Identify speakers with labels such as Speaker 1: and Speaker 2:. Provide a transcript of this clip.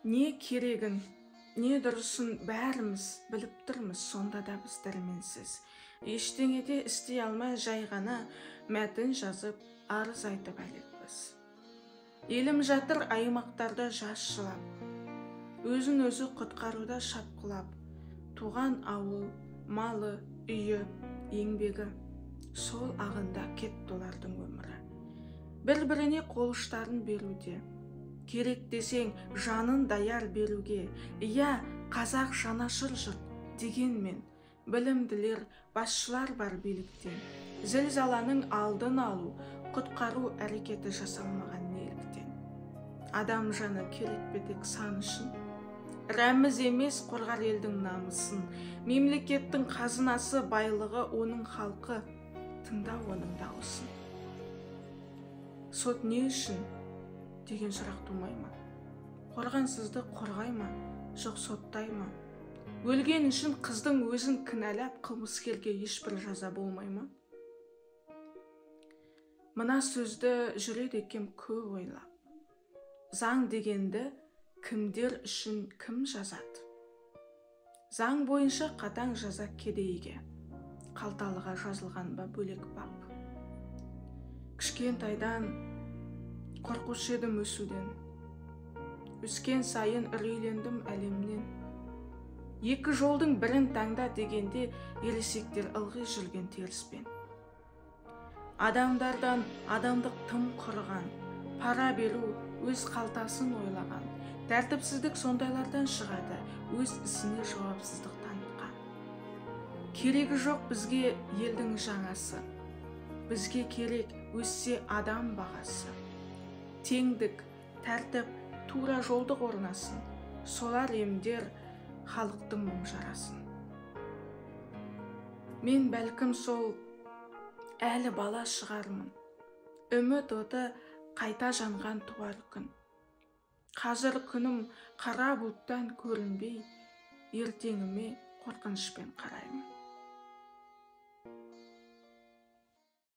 Speaker 1: Не керегін, не дұрысын бәріміз біліп тұрмыз, сонда да біз дәрменсіз. Ештеңе де істей алмай, жай ғана мәтін жазып, арыз айтып әлекпіз. Елім жатыр аймақтарда жас жылап, өзін өзі құтқаруда шапқылап, туған ауыл, малы, үйі, еңбегі, сол ағында кетті олардың өмірі. Бір-біріне қол ұштарын беруде, керек десең жанын даяр беруге. Иә, қазақ жанашыр жұрт дегенмен, білімділер, басшылар бар биліктен. Зілзаланың алдын алу, құтқару әрекеті жасалмаған неліктен? Адам жаны керек пе тек сан үшін? Рәміз емес қорғар елдің намысын. Мемлекеттің қазынасы, байлығы оның халқы, тыңда оның дауысын. Сот не үшін деген сұрақ тумай ма? Қорғансызды қорғай ма, жоқ соттай ма? Өлген үшін қыздың өзін кінәлап, қылмыскерге ешбір жаза болмай ма? Мына сөзді жүреді екем көп ойлап. Заң дегенді кімдер үшін кім жазады? Заң бойынша қатаң жаза кедейге, қалталыға жазылған ба бөлек бап? Кішкентайдан қорқушы едім өсуден. Өскен сайын үрейлендім әлемнен. Екі жолдың бірін таңда дегенде ересектер ылғи жүрген теріспен. Адамдардан адамдық тым құрыған, пара беру өз қалтасын ойлаған. Тәртіпсіздік сондайлардан шығады, өз ісіне жауапсыздық танытқан. Керегі жоқ бізге елдің жаңасы. Бізге керек өссе адам бағасы. Теңдік, тәртіп, тура жолдық орнасын. Солар емдер халықтың мұң жарасын. Мен бәлкім сол әлі бала шығармын. Үміт оты қайта жанған туар күн. Қазір күнім қара бұлттан көрінбей, ертеңіме қорқынышпен қараймын.